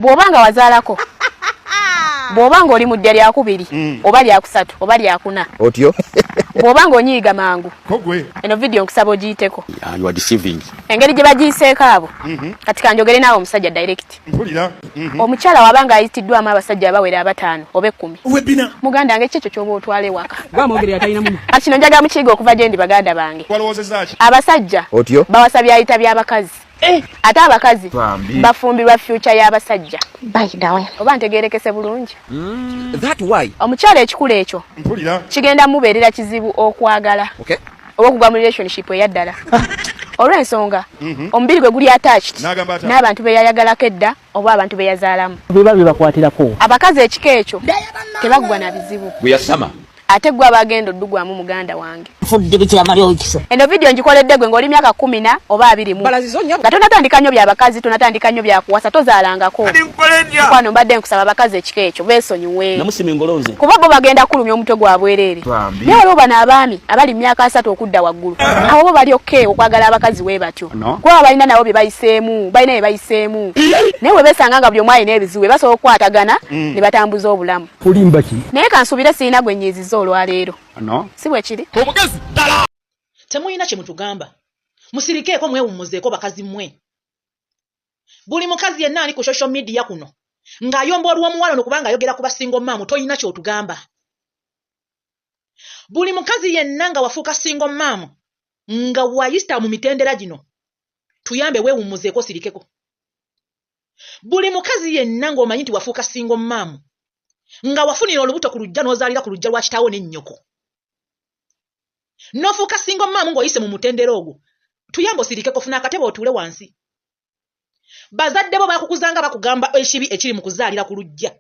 Bw'oba nga wazaalako, bw'oba ng'oli mu ddya lyakubiri oba lyakusatu oba lyakuna, Otyo. Bw'oba ng'onyiiga mangu, Kogwe. Eno vidiyo nkusaba ogiyiteko. Yeah, you are deceiving. Engeri gye bagiyiseeko abo, kati kanjogere naawe omusajja direct. Mpulira. Omukyala waba ng'ayitiddwamu abasajja abawera abataano oba 10, Webina. Muganda wange, ki ekyo ky'oba otwala ewaka? Gwamwogerera talina mumwa. Kati kino njagala mukiyiga okuva gye ndi, baganda bange. Walowoozezza ki? Abasajja Otyo. Bawasa byayita by'abakazi, ate abakazi bafumbirwa future y'abasajja. By the way. Oba ntegerekese bulungi? That why. Omukyala ekikula ekyo Mpulira. Kigenda mubeerera kizibu okwagala oba okugwa mu relationship eyaddala, olw'ensonga omubiri gwe guli attached N'agamba atya? N'abantu be yayagalako edda oba abantu be yazaalamu. Biba bibakwatirako. Abakazi ekika ekyo tebaggwa na bizibu. Gwe yasama. Ate gwe abagenda oddugwamu, muganda wange, Nfudde bikira mali okisa. Eno vidiyo ngikoledde gwe ng'oli myaka 10 oba 20 Balazizo nnyo. Nga tonatandika nnyo byabakazi, tonatandika nnyo byakuwasa, tozaalangako. Mukwano, mbadde nkusaba abakazi ekika ekyo beesonyiwe, Namusima engolo nze. Kuba bo bagenda kulumya omutwe gwa bwereere. Naye waliwo bano abaami abali mu myaka 30 okudda waggulu, abo bo bali okay okwagala abakazi we batyo, kuba balina nabo bye bayiseemu, balina bye bayiseemu. Naye bwe beesanga nga buli omu alina ebizibu, bwe basobola okukwatagana ne batambuza obulamu. Kulimba ki? Naye kansuubire sirina gwe nnyiizizza olwaleero, si bwe kiri? Temulina kye mutugamba, musirikeeko, mwewummuzeeko bakazi mmwe. Buli mukazi yenna ali ku social media kuno ng'ayomba olw'omuwala ono kubanga ayogera ku ba single mum, toyina ky'otugamba. Buli mukazi yenna nga wafuuka single mum nga wayita mu mitendera gino, tuyambe weewummuzeeko, osirikeko. Buli mukazi yenna ng'omanyi nti wafuuka single mum nga wafunira olubuto ku luggya n'ozaalira ku luggya lwa kitaawo ne nnyoko, n'ofuuka single mum ng'oyise mu mutendera ogwo, tuyambe osirikeko, funa akatebe otuule wansi. Bazadde bo bakukuzanga bakugamba ekibi ekiri mu kuzaalira ku luggya.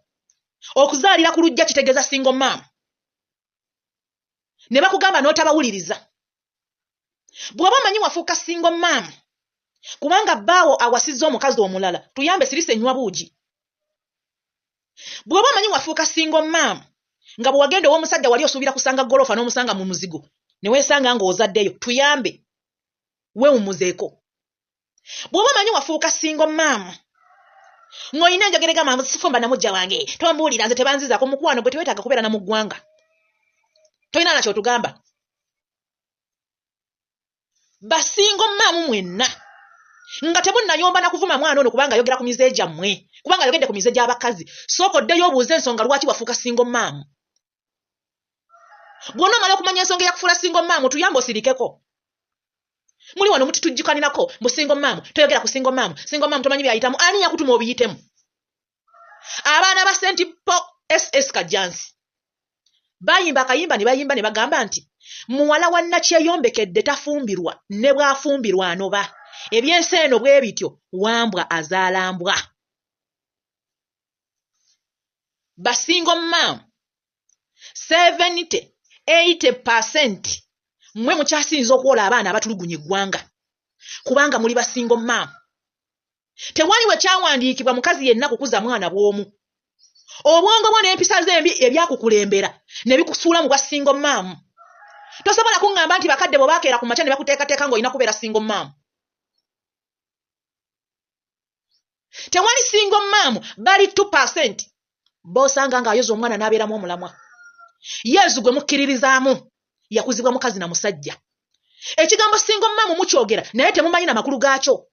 Okuzaalira ku luggya kitegeeza single mum, ne bakugamba n'otabawuliriza. Bw'oba omanyi wafuuka single mum kubanga bbaawo awasizza omukazi omulala, tuyambe sirisa enywa buugi. Bw'oba omanyi wafuuka single mum nga bwe wagenda ow'omusajja wali osuubira kusanga golofa n'omusanga mu muzigo ne weesanga ng'ozaddeyo, tuyambe weewummuzeeko. Bw'oba omanyi wafuuka single mum ng'olina enjogera egamba, "Sifumba na mujja wange, tombuulira, nze tebanzizaako," mukwano gwe teweetaaga kubeera na mu ggwanga, tolina na kyotugamba. Ba single mum mwenna nga temunnayomba na kuvuma mwana ono kubanga ayogera ku mize gyammwe, kubanga ayogedde ku mize gy'abakazi, sooka oddeyo obuuze ensonga lwaki wafuuka single mum. Bw'onoomala okumanya ensonga eyakufuula single mum, tuyambe osirikeko. Muli wano mututujjukanirako mu single mum, toyogera ku single mum, single mum tomanyi byayitamu. Ani yakutuma obiyitemu? Abaana ba St Paul SS Kajjansi bayimba akayimba ne bayimba ne bagamba nti muwala wa nakyeyombekedde tafumbirwa, ne bw'afumbirwa anoba. Ebyensi eno bwe bityo, wambwa azaala mbwa. Ba single mum 70 80% mmwe mukyasinza okwola abaana abatulugunya eggwanga, kubanga muli ba single mum. Tewali we kyawandiikibwa mukazi yenna kukuza mwana bw'omu. Obwongo bwo n'empisa ze embi ebyakukulembera ne bikusuula mu bwa single mum. Tosobola kuŋŋamba nti bakadde bwe bakeera ku makya ne bakuteekateeka ng'olina kubeera single mum. Tewali single mum, bali 2% b'osanga ng'ayoza omwana n'abeeramu omulamwa. Yezu gwe mukkiririzaamu yakuzibwa mukazi na musajja. Ekigambo single mum mukyogera naye temumanyi na makulu gaakyo.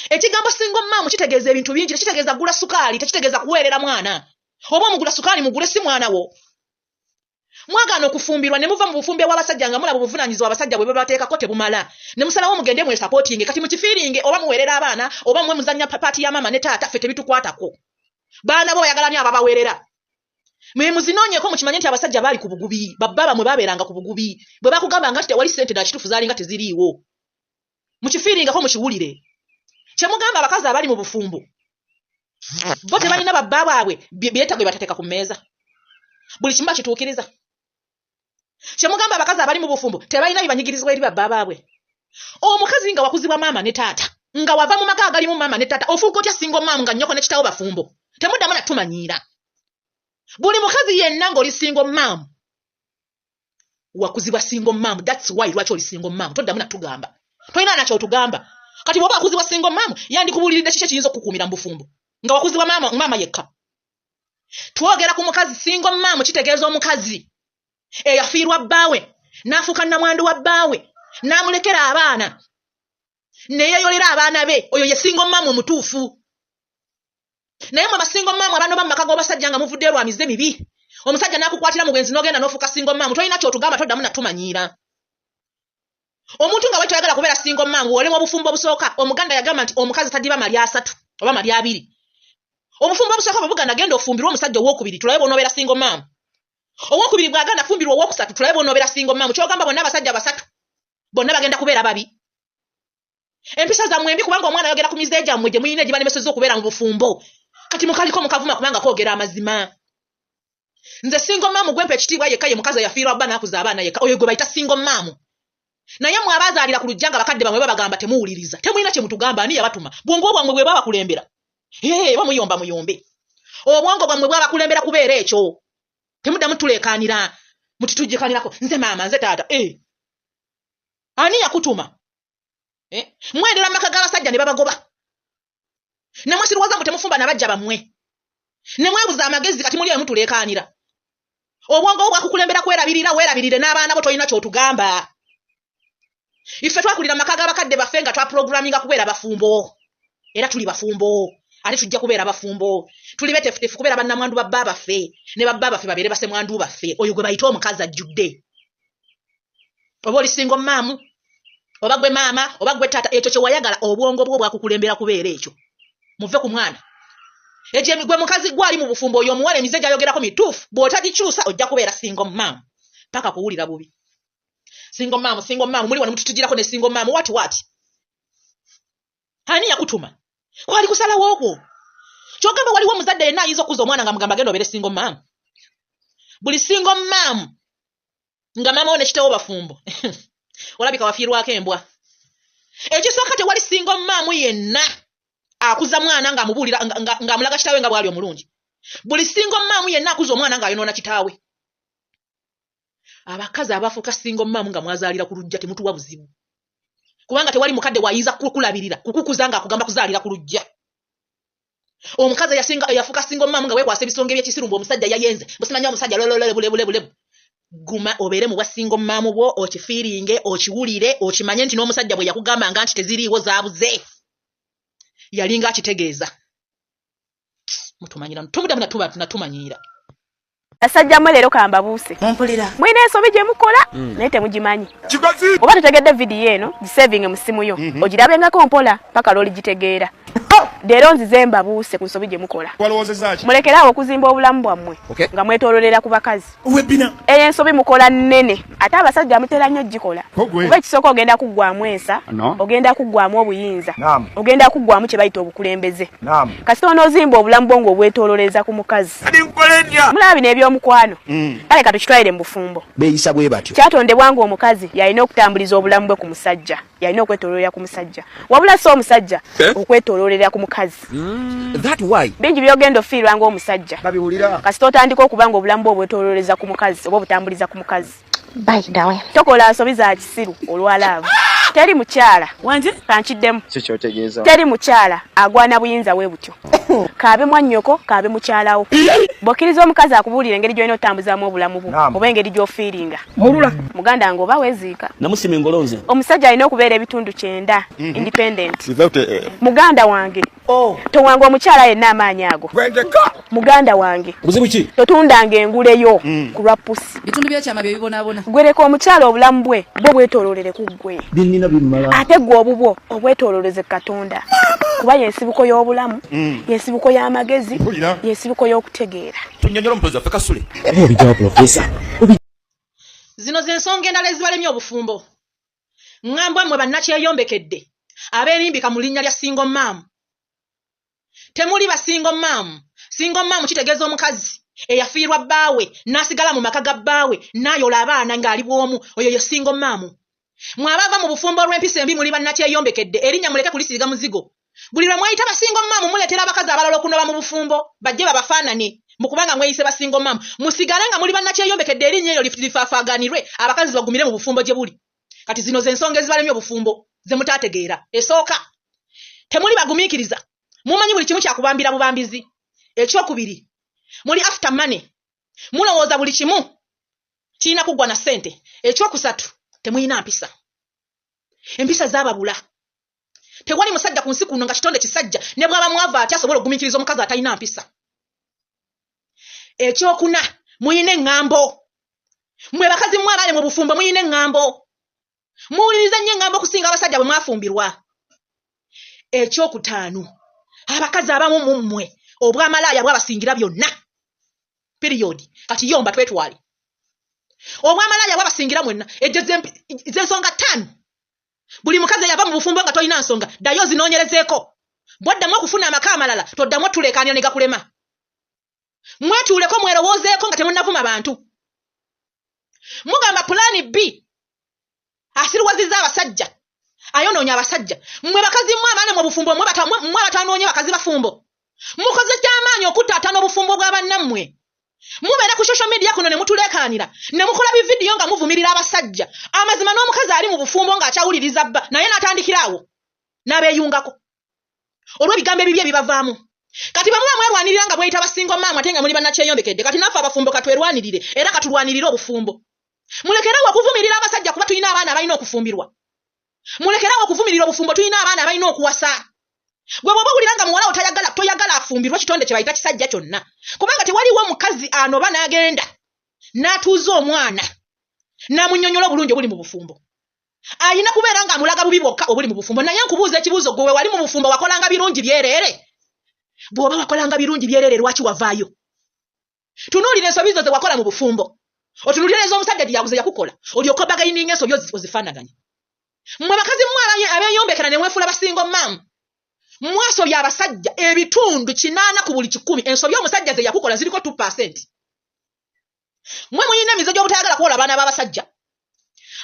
Ekigambo single mum kitegeeza ebintu bingi. Tekitegeeza gula sukaali, tekitegeeza kuweerera mwana. Oba omugula sukaali mugule, si mwana wo. Mwagaana okufumbirwa ne muva mu bufumbi bw'abasajja nga mulaba obuvunaanyizibwa abasajja bwe babateekako tebumala, ne musalawo mugende mwesupportinge. Kati mukifiiringe oba muweerera abaana oba mmwe muzannya part ya maama ne taata, ffe tebitukwatako. Baana bo bayagala nnyo ababaweerera. Mwe muzinoonyeeko mukimanye nti abasajja baali ku bugubi, babba bamwe baabeeranga ku bugubi. Bwe bakugambanga nti tewali ssente, ddala kituufu zaalinga teziriiwo. Mukifiiringako mukiwulire. Kyemugamba abakazi abali mu bufumbo bo tebalina babba baabwe byetaago bye batateeka ku mmeeza, buli kimu bakituukiriza? Kyemugamba abakazi abali mu bufumbo tebalina bibanyigirizibwa eri babba baabwe? Omukazi nga wakuzibwa maama ne taata, nga wava mu maka agalimu maama ne taata, ofuuka otya single mum nga nnyoko ne kitaawo bafumbo? Temuddamu natumanyiira. Buli mukazi yenna ng'oli single mum, wakuzibwa single mum, that's why lwaki oli single mum. Toddamu natugamba, tolina nakyotugamba. Kati bw'oba akuzibwa single mum, yandikubuuliridde kiki ekiyinza okukuumira mu bufumbo? Nga wakuzibwa maama, maama yekka. Twogera ku mukazi single mom, kitegeeza omukazi eyafiirwa bbaawe n'afuuka nnamwandu wa bbaawe n'amulekera abaana neyeyolera abaana be. Oyo ye single mom omutuufu. Naye mwe ba single mom abanoba mu maka g'obasajja nga muvuddeyo lwa mize mibi, omusajja n'akukwatira mu bwenzi n'ogenda n'ofuuka single mom, tolina ky'otugamba, toddamu natumanyiira. Omuntu nga wetoyagala kubeera single mom, wolemwa obufumbo obusooka. Omuganda yagamba nti omukazi tadiba mali asatu oba mali abiri. Obufumbo obusooka bwe buganda, genda ofumbirwe omusajja owokubiri, tulabe bw'onoobeera single mom. Owokubiri bw'aganda fumbirwa owokusatu, tulabe bw'onoobeera single mom. Kyogamba bonna abasajja basatu bonna bagenda kubeera babi? Empisa zammwe embi, kubanga omwana ayogera ku mize gyammwe gye muyina egibalemesezza okubeera mu bufumbo. Kati mukaliko mukavuma kubanga koogera amazima. Nze single mom gwempa ekitiibwa yekka ye mukazi eyafiirwa bba n'akuza abaana yekka. Oyo gwe bayita single mom. Naye mwe abaazaalira ku lujja nga bakadde bamwe babagamba temuwuliriza, temulina kye mutugamba. Ani yabatuma? Bwongo bwammwe bwe babakulembera. Ee, bamuyomba muyombe, obwongo bwammwe bwabakulembera kubeera ekyo. Temuddamu tuleekaanira muti tujjikanirako nze maama, nze taata. Eh, ani yakutuma? Eh, mwendera mu maka g'abasajja ne babagoba, ne mwesiruwaza mbu temufumba nabajja bammwe, ne mwebuza amagezi. Kati muli eyo mutuleekaanira. Obwongo bwo bwakukulembera kwerabirira. Weerabirire n'abaana bo, tolina ky'otugamba. Ife twakulira mu maka g'abakadde baffe nga twaprogramminga kubeera bafumbo, era tuli bafumbo, ate tujja kubeera bafumbo. Tuli beteefuteefu kubeera bannamwandu ba bba baffe, ne babba baffe babeere basemwandu baffe. Oyo gwe bayita omukazi ajjudde. Oba oli single mom, oba gwe maama, oba gwe taata, ekyo kye wayagala, obwongo bwo bwakukulembera kubeera ekyo. Muve ku mwana. Ekyo gwe mukazi gwali mu bufumbo, oyo omuwala emize gy'ayogerako mituufu. Bw'otagikyusa ojja kubeera single mom paka kuwulira bubi. Single mom, single mom, muli wano mututugirako ne single mom. What, what? Ani yakutuma? Kwali kusalawo okwo. Kyogamba waliwo omuzadde yenna ayinza okukuza omwana nga mugamba genda obeere single mom? Buli single mom nga maama wo ne kitawo bafumbo, olabika wafiirwako embwa. Ekisooka, tewali single mom yenna akuza mwana ng'amubuulira ng'amulaga kitaawe nga bw'ali omulungi. Buli single mom yenna akuza omwana ng'ayonoona kitaawe. Abakazi abafuuka single mom nga mwazaalira ku lujja, temutuwa buzibu, kubanga tewali mukadde wayinza kukulabirira kukukuza ng'akugamba kuzaalira ku lujja. Omukazi eyasinga eyafuuka single mom nga weekwasa ebisonga ebyekisirumbu, omusajja yayenze busimanya, omusajja lololole bulebulebulebu, guma obeere mu bwa single mom bwo, okifiiringe, okiwulire, okimanye nti n'omusajja bwe yakugambanga nti teziriiwo zaabuze, yalinga akitegeeza. Mutumanyira, tumuddamu natumanyiira. Basajja mmwe, leero kambabuuse. Mumpulira? Mulina ensobi gye mukola naye temugimanyi. Oba totegedde vidiyo eno, gisevinge mu ssimu yo, ogirabengako mpola paka lw'oligitegeera. Leero nzize mbabuuse ku nsobi gye mukola. Walowoozezza ki? Mulekere awo okuzimba obulamu bwammwe nga mwetoololera ku bakazi. Webbina. Eyo ensobi mukola nnene, ate abasajja mutera nnyo gikola. Ogwe. Kuba ekisooka, ogenda kuggwamu ensa, No. ogenda kuggwamu obuyinza, Naam. ogenda kuggwamu kye bayita obukulembeze. Naam. Kasita onoozimba obulamu bwo ng'obwetoololeza ku mukazi. Mulaba bino ebyomukwano, kale katukitwalire mu bufumbo. Beeyisa bwe batyo. Kyatondebwa nga omukazi yalina okutambuliza obulamu bwe ku musajja, yalina okwetoololera ku musajja, wabula si omusajja okwetoololera ku mukazi. That why Bingi byogenda ofiirwa ng'omusajja babiwulira. Kasita otandika okuba nga obulamu bwe obwetoololeza ku mukazi oba obutambuliza ku mukazi. By the way. Tokola nsobi za kisiru olwa love. Teri mukyala Wanje? Kankiddemu. Kikyotegeeza? Teri mukyala agwana buyinza bwe butyo, kaabe mwannyoko, kaabe mukyalawo. Bw'okkiriza omukazi akubuulira engeri gy'olina otambuzaamu obulamu bwo Naam. oba engeri gy'ofiiringa, Olula. muganda nga oba weeziika. Namusima engolo nze. Omusajja alina okubeera ebitundu 90 independent. Without a, Muganda wange, towanga omukyala yenna amaanyi ago. Muganda wange, Buzibu ki? totundanga enguleyo ku lwa pussy. Bitundu byekyama bye bibonaabona. Gwereka omukyala obulamu bwe bwo bwetooloolere ku ggwe, Byenina bimmala. ate gwe obubwo obwetoolooleze Katonda, kuba yensibuko y'obulamu, yensibuko y'amagezi, Mpulira. yensibuko y'okutegeera. Tunyonyola omutozi waffe Kasule. Oba obijjawa, Profesa? Zino z'ensonga endala ezibalemye obufumbo. Ŋŋambwa mmwe bannakyeyombekedde abeerimbika mu linnya lya single mom, temuli ba single mom. Single mom kitegeeza omukazi eyafiirwa bbaawe n'asigala mu maka ga bbaawe n'ayola abaana ng'ali bw'omu. Oyo ye single mom. Mwe abava mu bufumbo olw'empisa embi, muli bannakyeyombekedde. Erinnya muleke kulisiiga muzigo. Buli lwe mweyita ba single mom, muleetera abakazi abalala okunoba mu bufumbo bajje babafaanane mu kubanga mweyise ba single mom. Musigale nga muli bannakyeyombekedde, erinnya eryo lifaafaaganirwe, abakazi bagumire mu bufumbo gye buli. Kati zino z'ensonga ezibalemye obufumbo ze mutaategeera. Esooka, temuli bagumiikiriza. Mumanyi buli kimu kyakubambira bubambizi. Ekyokubiri, muli after money. Mulowooza buli kimu kirina kuggwa na ssente. Ekyokusatu, temulina mpisa. Empisa zaababula. Tewali musajja ku nsi kuno nga kitonde kisajja ne bw'aba mwavu atya asobola okugumiikiriza omukazi atalina mpisa. Ekyokuna, muyina eŋŋambo. Mmwe bakazi mmwe abali mu bufumbo muyina eŋŋambo. Muwuliriza nnyo eŋŋambo okusinga abasajja bwe mwafumbirwa. Ekyokutaano, abakazi abamu mu mmwe obwamalaaya bwabasingira byonna. Period. Kati yomba twetwale. Obwamalaaya bwabasingira mwenna. Ejo z'ensonga ttaano. Buli mukazi eyava mu bufumbo nga tolina nsonga, ddayo ozinoonyerezeeko. Bw'oddamu okufuna amaka amalala, toddamu otuleekaanira ne gakulema. Mwetuuleko mwerowoozeeko nga temunnavuma bantu. Mugamba pulaani B asiruwazizza abasajja, ayonoonye abasajja. Mmwe bakazi mmwe abaana mu bufumbo, mmwe abatanoonye bakazi bafumbo. Mukoze ky'amaanyi okuttaatana obufumbo bwa bannammwe. Mubeera ku social media kuno ne mutuleekaanira, ne mukola bividiyo nga muvumirira abasajja. Amazima n'omukazi ali mu bufumbo ng'akyawuliriza bba, naye n'atandikira awo n'abeeyungako olw'ebigambo ebibi ebibavaamu. Kati bwe muba mwerwanirira nga mweyita basingo maama ate nga muli bannakyeyombekedde, kati naffe abafumbo katwerwanirire era katulwanirire obufumbo. Mulekerawo okuvumirira abasajja kuba tulina abaana abalina okufumbirwa. Mulekerawo okuvumirira obufumbo, tulina abaana abalina okuwasa. Gwe bw'oba owulira nga muwala wo toyagala afumbirwe kitonde kye bayita kisajja kyonna, kubanga tewaliwo mukazi anoba n'agenda n'atuuza omwana n'amunnyonnyola obulungi obuli mu bufumbo. Alina kubeera ng'amulaga bubi bwokka obuli mu bufumbo. Naye nkubuuza ekibuuzo, gwe we wali mu bufumbo wakolanga birungi byereere? Bw'oba wakolanga birungi byereere lwaki wavaayo? Tunuulira ensobi zo ze wakola mu bufumbo, otunuulira ez'omusajja gye yabuze yakukola, olyoke obagayininga ensobi ozifaanaganye. Mmwe bakazi mmwe abeeyombekera ne mwefuula basingo maamu, mwasobya abasajja ebitundu 8 ku buli 100. Ensobi omusajja ze yakukola ziriko 2%. Mmwe muyina emize gy'obutayagala kuwola abaana b'abasajja.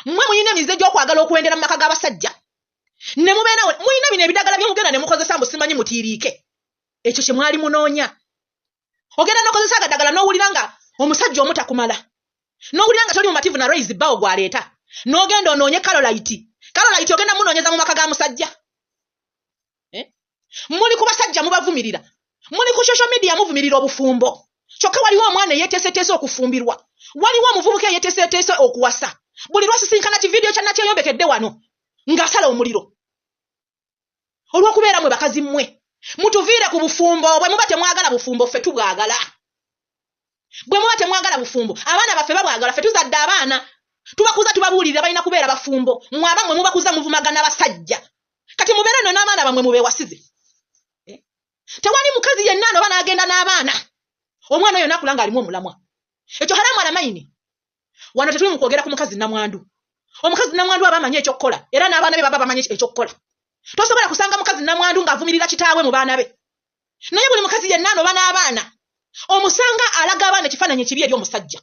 Mmwe muyina emize gy'okwagala okwendera mu maka g'abasajja. Ne mubeera muyina bino ebidagala by'omugenda ne mukozesa mbu simanyi mutiiriike. Ekyo kye mwali munoonya. Ogenda n'okozesa agadagala n'owulira nga omusajja omu takumala. N'owulira nga toli mumativu na raise bbawo gw'aleeta. N'ogenda onoonye Caroline. Caroline ogenda munoonyeza mu maka ga musajja. Muli ku basajja mubavumirira. Muli ku social media muvumirira obufumbo. Kyokka waliwo omwana eyeeteeseteese okufumbirwa. Waliwo omuvubuka eyeeteeseteese okuwasa. Buli lwasisinkana kividiyo kya nakyeyombekedde wano ng'asala omuliro. Olw'okubeera mwe bakazi mmwe. Mutuviire ku bufumbo. Bwe muba temwagala bufumbo ffe tubwagala. Bwe muba temwagala bufumbo, abaana baffe babwagala. Ffe tuzadde abaana. Tubakuza tubabuulirira balina kubeera bafumbo. Mmwe abammwe mubakuza muvumagana basajja. Kati mubeere nno n'abaana bammwe mubeewasize. Tewali mukazi yenna anoba n'agenda n'abaana. Omwana oyo n'akula ng'alimu omulamwa. Ekyo haramu alamayini. Wano tetuli mu kwogera ku mukazi nnamwandu. Omukazi nnamwandu aba amanyi ekyokukola era n'abaana be baba bamanyi ekyokukola. Tosobola kusanga mukazi nnamwandu ng'avumirira kitaawe mu baana be. Naye buli mukazi yenna anoba n'abaana omusanga alaga abaana ekifaananyi ekibi eri omusajja.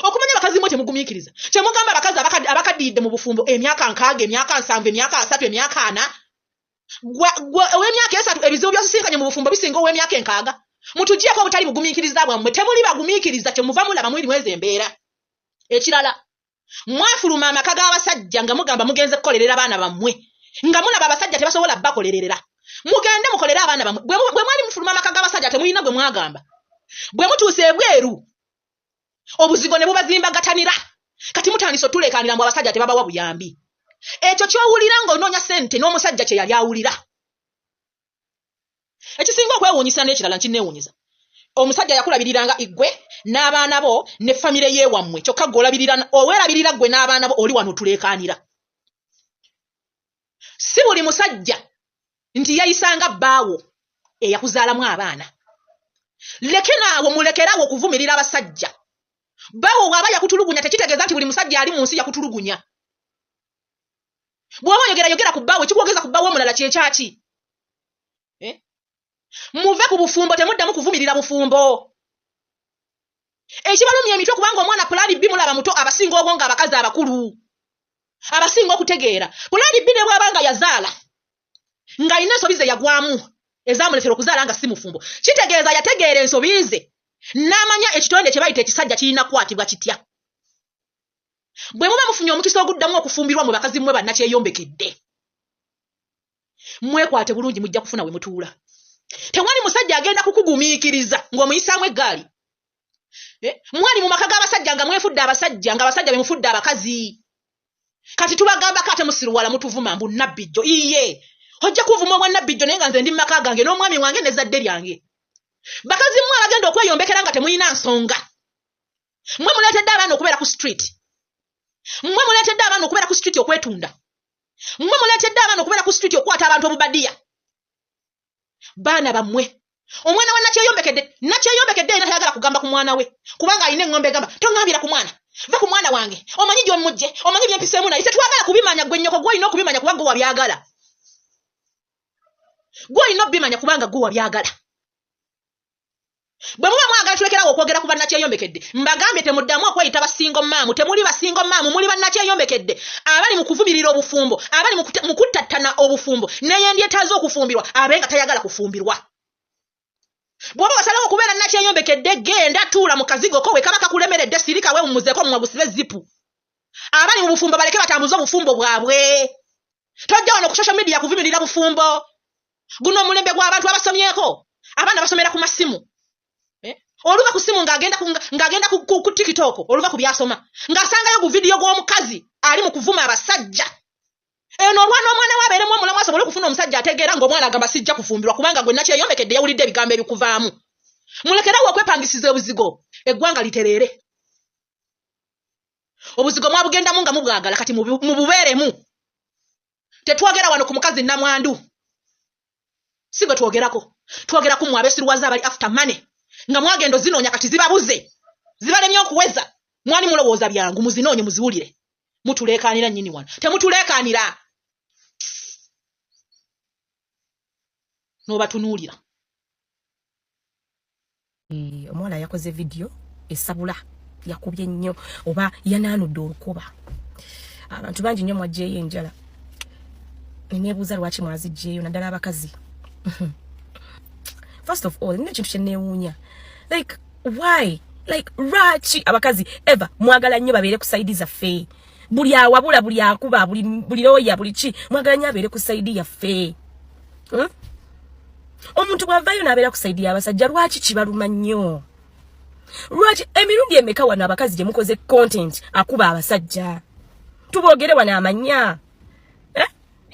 Okumanya abakazi mmwe temugumiikiriza. Kye mugamba abakazi abakaddiridde mu bufumbo emyaka 60, emyaka 70, emyaka 30, emyaka 40. Gwe ow'emyaka 3 ebizibu by'osisinkanye mu bufumbo bisinga ow'emyaka 60. Mutuggyeeko obutali bugumiikiriza bwammwe. Temuli bagumiikiriza kye muva mulaba muli mwezi embeera. Ekirala, mwafuluma amaka g'abasajja nga mugamba mugenze kukolerera baana bammwe. Nga mulaba abasajja tebasobola bakolerera. Mugende mukolere abaana bammwe. Bwe mwali mufuluma amaka g'abasajja temulina gwe mwagamba. Bwe mutuuse ebweru obuzigo ne bubazimbagatanira. Kati mutandise otuleekaanira mbu abasajja tebabawa buyambi. Ekyo ky'owulira ng'onoonya ssente n'omusajja kye yali awulira. Ekisinga okwewuunyisa n'ekirala nkinneewuunyisa. Omusajja yakulabiriranga ggwe n'abaana bo ne famire y'ewammwe, kyokka ggwe oweerabirira ggwe n'abaana bo oli wano otuleekaanira. Si buli musajja nti yayisanga bbaawo eyakuzaalamu abaana. Leke naawo mulekeraawo okuvumirira abasajja. Bbaawo bw'aba yakutulugunya tekitegeeza nti buli musajja ali mu nsi yakutulugunya. Bw'oba oyogera yogera ku bbaawo, ekikwogeza ku bbaawo omulala kye kyaki? Muve ku bufumbo, temuddamu kuvumirira bufumbo. Ekibalumya emitwe kubanga omwana pulaani B mulaba muto abasinga obwongo abakazi abakulu. Abasinga okutegeera. Pulaani B ne bw'aba nga yazaala ng'alina ensobi ze yagwamu ezaamuleetera okuzaala nga si mufumbo. Kitegeeza yategeera ensobi ze n'amanya ekitonde kye bayita ekisajja kirina kukwatibwa kitya. Bwe muba mufunye omukisa oguddamu okufumbirwa mu bakazi mmwe bannakyeyombekedde. Mwekwate bulungi, mujja kufuna we mutuula. Tewali musajja agenda kukugumiikiriza ng'omuyisaamu eggaali. Mwali mu maka g'abasajja nga mwefudde abasajja, nga abasajja bemufudde abakazi. Kati tubagambako ate musiruwala, mutuvuma mbu nabbijjo. Iye, ojja kuvuma obwa nabbijjo, naye nga nze ndi mu maka gange n'omwami wange n'ezzadde lyange. Bakazi mmwe abagenda okweyombekera nga temulina nsonga, mmwe muleetedde abaana okubeera ku street. Mmwe muleetedde abaana okubeera ku street okwetunda. Mmwe muleetedde abaana okubeera ku street okukwata abantu obubadiya. Baana bammwe, omwana wa nakyeyombekedde, nakyeyombekedde yena tayagala kugamba ku mwana we, kubanga alina eŋŋombe egamba, "Toŋŋambira ku mwana, va ku mwana wange, omanyi gy'omujje, omanyi byempiseemu." Naye tetwagala kubimanya. Gwe nnyoko, gw'olina okubimanya, kuba gwe wabyagala. Gw'olina obimanya kubanga gwe wabyagala. Bwe muba mwagala tulekerawo okwogera ku bannakyeyombekedde, mbagambye, temuddamu okweyita ba single mum. Temuli ba single mum, muli bannakyeyombekedde abali mu kuvumirira obufumbo, abali mu kuttattana obufumbo. Neyendyetaaze okufumbirwa abe nga tayagala kufumbirwa. Bw'oba wasalawo okubeera nakyeyombekedde, genda tuula mu kazigo ko. We kaba kakulemeredde, sirika, weewummuzeeko, omumwa gusibe zipu. Abali mu bufumbo baleke batambuze obufumbo bwabwe. Tojja wano ku social media kuvumirira bufumbo. Guno omulembe gw'abantu abasomyeko, abaana basomera ku masimu. Eh? Oluva ku simu ng'agenda ku TikTok, oluva ku byasoma ng'asangayo gu vidiyo gw'omukazi ali mu kuvuma abasajja. Eno olwana omwana we abeeremu omulamu, asobole okufuna omusajja ategeera, ng'omwana agamba, "Sijja kufumbirwa," kubanga gwe nakyeyombekedde yawulidde ebigambo ebikuvaamu. Mulekerawo okwepangisiza obuzigo, eggwanga litereere. Obuzigo mwabugendamu nga mubwagala, kati mububeeremu. Tetwogera wano ku mukazi namwandu, si gwe twogerako. Twogera ku mmwe abeesiruwaza, abali after money, nga mwagenda ozinoonya, kati zibabuze, zibalemye okuweza. Mwali mulowooza byangu, muzinoonye muziwulire. Mutuleekaanira nnyini wano, temutuleekaanira n'obatunuulira. Omuwala yakoze vidiyo esabula, yakubye nnyo oba yanaanudde olukoba. Abantu bangi nnyo mwajjeeyo enjala, neneebuuza lwaki mwazijjeeyo, naddala abakazi. First of all, nina ekintu kyeneewuunya, like why, like lwaki abakazi ever mwagala nnyo babeere ku side zaffe? Buli awabula, buli akuba, buli looya, buli ki, mwagala nnyo abeere ku side yaffe, Omuntu bw'avaayo n'abeera ku side y'abasajja, lwaki kibaluma nnyo? Lwaki? Emirundi emeka wano abakazi gye mukoze content akuba abasajja? Tuboogere wano amanya, eh?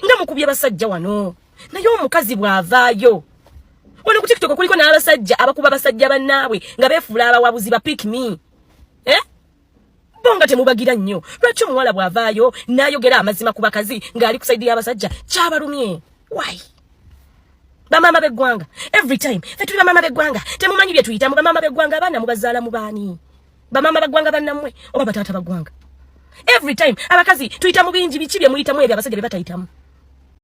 Nga mukubye basajja wano, naye omukazi bw'avaayo wano ku TikTok, kuliko n'abasajja abakuba basajja bannaabwe nga beefuula abawabuzi ba pick me, eh? Bo nga temubagira nnyo. Lwaki omuwala bw'avaayo n'ayogera amazima ku bakazi ng'ali ku side y'abasajja kyabalumye? Why? Bamaama b'eggwanga, every time fe tuli bamaama b'eggwanga, temumanyi bye tuyitamu. Bamaama b'eggwanga, abaana mubazaala mu baani? Bamaama baggwanga bannammwe oba bataata baggwanga? Every time abakazi tuyita mu bingi. Biki bye muyitamu ebyo abasajja bye batayitamu?